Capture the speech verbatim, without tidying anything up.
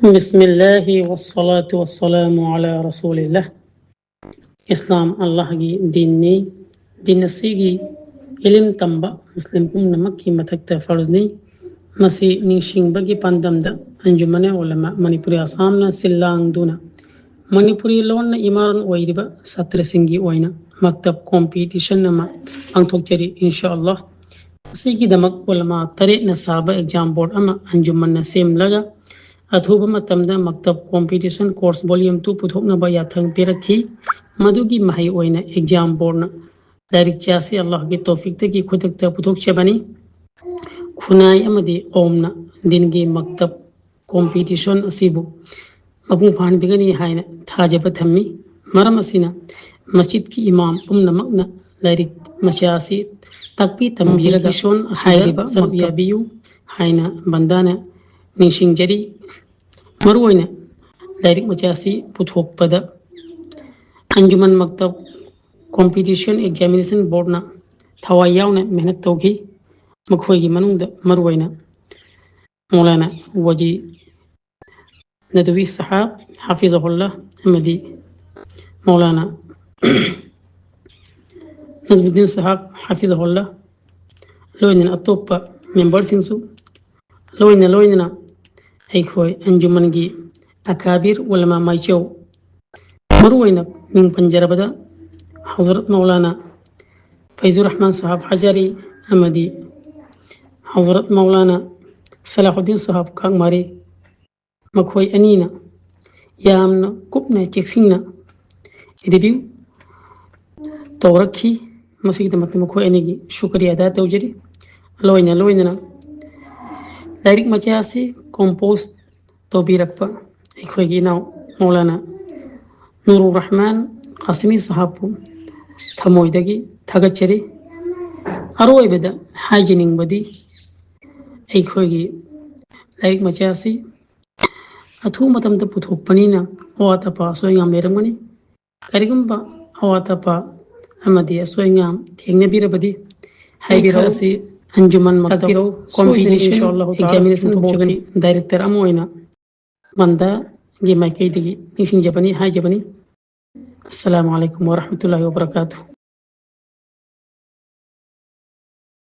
بسم الله والصلاة والسلام على رسول الله. ꯏꯁꯂꯥꯝ ꯑꯜꯂꯥꯍꯒꯤ ꯗꯤꯟꯅꯤ꯫ ꯗꯤꯟ ꯑꯁꯤꯒꯤ ꯏꯂꯤꯝ ꯇꯝꯕ ꯃꯨꯁꯂꯤꯝ ꯄꯨꯝꯅꯃꯛꯀꯤ ꯃꯊꯛꯇ ꯐꯔꯖꯅꯤ꯫ ꯃꯁꯤ ꯅꯤꯡꯁꯤꯡꯕꯒꯤ ꯄꯥꯟꯗꯝꯗ ꯑꯟꯖꯨꯃꯅꯦ ꯎꯂꯃꯥ ꯃꯅꯤꯄꯨꯔꯤ ꯑꯁꯥꯝꯅ ꯁꯤꯜ ꯂꯥꯡꯗꯨꯅ ꯃꯅꯤꯄꯨꯔꯤ ꯂꯣꯟꯅ ꯏꯃꯥꯂꯣꯟ ꯑꯣꯏꯔꯤꯕ ꯁꯥꯇ꯭ꯔꯁꯤꯡꯒꯤ ꯑꯣꯏꯅ ꯃꯛꯇꯕ ꯀꯣꯝꯄꯤꯇꯤꯁꯟ ꯑꯃ ꯄꯥꯡꯊꯣꯛꯆꯔꯤ, ꯏꯟꯁꯥ ꯑꯜꯂꯥꯍ꯫ ꯑꯁꯤꯒꯤꯗꯃꯛ ꯎꯂꯃꯥ ꯇꯔꯦꯠꯅ ꯁꯥꯕ ꯑꯦꯛꯖꯥꯝ ꯕꯣꯔꯗ ꯑꯃ ꯑꯟꯖꯨꯃꯟꯅ ꯁꯦꯝꯂꯒ ꯑꯊꯨꯕ ꯃꯇꯝꯗ ꯃꯛꯇꯕ ꯀꯣꯝꯄꯤꯇꯤꯁꯟ ꯀꯣꯔꯁ ꯚꯣꯂ꯭ꯌꯨꯝ ꯇꯨ ꯄꯨꯊꯣꯛꯅꯕ ꯌꯥꯊꯪ ꯄꯤꯔꯛꯈꯤ꯫ ꯃꯗꯨꯒꯤ ꯃꯍꯩ ꯑꯣꯏꯅ ꯑꯦꯛꯖꯥꯝ ꯕꯣꯔꯗꯅ ꯂꯥꯏꯔꯤꯛ ꯆꯦ ꯑꯁꯤ ꯑꯜꯂꯥꯍꯒꯤ ꯇꯧꯐꯤꯛꯇꯒꯤ ꯈꯨꯗꯛꯇ ꯄꯨꯊꯣꯛꯆꯕꯅꯤ꯫ ꯈꯨꯟꯅꯥꯏ ꯑꯃꯗꯤ ꯀꯧꯝꯅ ꯗꯤꯟꯒꯤ ꯃꯛꯇꯕ ꯀꯣꯝꯄꯤꯇꯤꯁꯟ ꯑꯁꯤꯕꯨ ꯃꯄꯨꯡ ꯐꯥꯍꯟꯕꯤꯒꯅꯤ ꯍꯥꯏꯅ ꯊꯥꯖꯕ ꯊꯝꯃꯤ꯫ ꯃꯔꯝ ꯑꯁꯤꯅ ꯃꯁꯖꯤꯗꯀꯤ ꯏꯃꯥꯝ ꯄꯨꯝꯅꯃꯛꯅ ꯂꯥꯏꯔꯤꯛ ꯃꯆꯥ ꯑꯁꯤ ꯇꯥꯛꯄꯤ ꯇꯝꯕꯤꯔꯒ ꯀꯣꯝꯄꯤꯇꯤꯁꯟ ꯑꯁꯤꯗ ꯍꯥꯏꯔꯤꯕ ꯁꯔꯨꯛ ꯃꯛꯇꯕ ꯌꯥꯕꯤꯌꯨ ꯍꯥꯏꯅ ꯕꯟꯗꯥꯅ ꯅꯤꯡꯁꯤꯡꯖꯔꯤ꯫ ꯃꯔꯨꯑꯣꯏꯅ ꯂꯥꯏꯔꯤꯛ ꯃꯆꯥ ꯑꯁꯤ ꯄꯨꯊꯣꯛꯄꯗ ꯑꯟꯖꯨꯃꯟ ꯃꯛꯇꯕ ꯀꯣꯝꯄꯤꯇꯤꯁꯟ ꯑꯦꯛꯖꯥꯃꯤꯅꯦꯁꯟ ꯕꯣꯔꯗꯅ ꯊꯋꯥꯏ ꯌꯥꯎꯅ ꯃꯦꯍꯅꯠ ꯇꯧꯈꯤ꯫ ꯃꯈꯣꯏꯒꯤ ꯃꯅꯨꯡꯗ ꯃꯔꯨꯑꯣꯏꯅ ꯃꯧꯂꯥꯅꯥ ꯋꯥꯖꯤ ꯅꯗꯋꯤ ꯁꯍꯥꯕ ꯍꯥꯐꯤꯖꯍꯨꯜꯂꯥ ꯑꯃꯗꯤ ꯃꯧꯂꯥꯅꯥ ꯅꯖꯃꯨꯗꯤꯟ ꯁꯍꯥꯕ ꯍꯥꯐꯤꯖꯍꯨꯜꯂꯥ, ꯂꯣꯏꯅꯅ ꯑꯇꯣꯞꯄ ꯃꯦꯝꯕꯔꯁꯤꯡꯁꯨ, ꯂꯣꯏꯅ ꯂꯣꯏꯅꯅ ꯑꯩꯈꯣꯏ ꯑꯟꯖꯨꯃꯟꯒꯤ ꯑꯀꯥꯕꯤꯔ ꯎꯂꯃꯥ ꯃꯥꯏꯆꯧ, ꯃꯔꯨꯑꯣꯏꯅ ꯃꯤꯡ ꯄꯟꯖꯔꯕꯗ ꯍꯖꯔꯠ ꯃꯧꯂꯥꯅꯥ ꯐꯩꯖꯨꯔ ꯔꯍꯃꯥꯟ ꯁꯍꯥꯕ ꯍꯖꯥꯔꯤ ꯑꯃꯗꯤ ꯍꯖꯔꯠ ꯃꯧꯂꯥꯅꯥ ꯁꯂꯥꯍꯨꯗꯤꯟ ꯁꯍꯥꯕ ꯀꯥꯛꯃꯥꯔꯤ, ꯃꯈꯣꯏ ꯑꯅꯤꯅ ꯌꯥꯝꯅ ꯀꯨꯞꯅ ꯆꯦꯛꯁꯤꯟꯅ ꯔꯤꯚꯤꯌꯨ ꯇꯧꯔꯛꯈꯤ꯫ ꯃꯁꯤꯒꯤꯗꯃꯛꯇ ꯃꯈꯣꯏ ꯑꯅꯤꯒꯤ ꯁꯨꯀꯔꯤꯌꯥ ꯑꯗꯥ ꯇꯧꯖꯔꯤ꯫ ꯂꯣꯏꯅ ꯂꯣꯏꯅꯅ ꯂꯥꯏꯔꯤꯛ ꯃꯆꯥ ꯑꯁꯤ ꯀꯣꯝꯄꯣꯖ ꯇꯧꯕꯤꯔꯛꯄ ꯑꯩꯈꯣꯏꯒꯤ ꯏꯅꯥꯎ ꯃꯧꯂꯥꯅꯥ ꯅꯨꯔꯨꯔ ꯔꯍꯃꯥꯟ ꯀꯥꯁꯤꯃꯤ ꯁꯍꯥꯕꯄꯨ ꯊꯃꯣꯏꯗꯒꯤ ꯊꯥꯒꯠꯆꯔꯤ꯫ ꯑꯔꯣꯏꯕꯗ ꯍꯥꯏꯖꯅꯤꯡꯕꯗꯤ ꯑꯩꯈꯣꯏꯒꯤ ꯂꯥꯏꯔꯤꯛ ꯃꯆꯥ ꯑꯁꯤ ꯑꯊꯨꯕ ꯃꯇꯝꯗ ꯄꯨꯊꯣꯛꯄꯅꯤꯅ ꯑꯋꯥꯠ ꯑꯄꯥ ꯑꯁꯣꯏ ꯑꯉꯥꯝ ꯂꯩꯔꯝꯒꯅꯤ꯫ ꯀꯔꯤꯒꯨꯝꯕ ꯑꯋꯥꯠ ꯑꯄꯥ ꯑꯃꯗꯤ ꯑꯁꯣꯏ ꯑꯉꯥꯝ ꯊꯦꯡꯅꯕꯤꯔꯕꯗꯤ ꯍꯥꯏꯕꯤꯔꯛꯎ꯫ ꯑꯁꯤ ꯑꯟꯖꯨꯃꯟ ꯃꯛꯇꯕ ꯇꯥꯛꯄꯤꯔꯛꯎ꯫ ꯀꯣꯝꯄꯤꯇꯤꯁꯟ ꯁꯣꯏꯗꯅ ꯏꯟꯁꯥ ꯑꯜꯂꯥꯍꯨ ꯇꯥꯂꯥ ꯑꯦꯛꯖꯥꯃꯤꯅꯦꯁꯟ ꯄꯨꯊꯣꯛꯆꯒꯅꯤ꯫ ꯕꯣꯔꯗꯀꯤ ꯗꯥꯏꯔꯦꯛꯇꯔ ꯑꯃ ꯑꯣꯏꯅ ꯃꯟꯗꯒꯤ ꯃꯥꯏꯀꯩꯗꯒꯤ ꯅꯤꯡꯁꯤꯡꯖꯕꯅꯤ, ꯍꯥꯏꯖꯕꯅꯤ꯫ ꯑꯁꯂꯥꯃꯨ ꯑꯂꯥꯏꯀꯨꯝ ꯋꯔꯍꯃꯇꯨꯜꯂꯥꯍꯤ ꯋꯕꯔꯀꯥꯇꯨꯍ꯫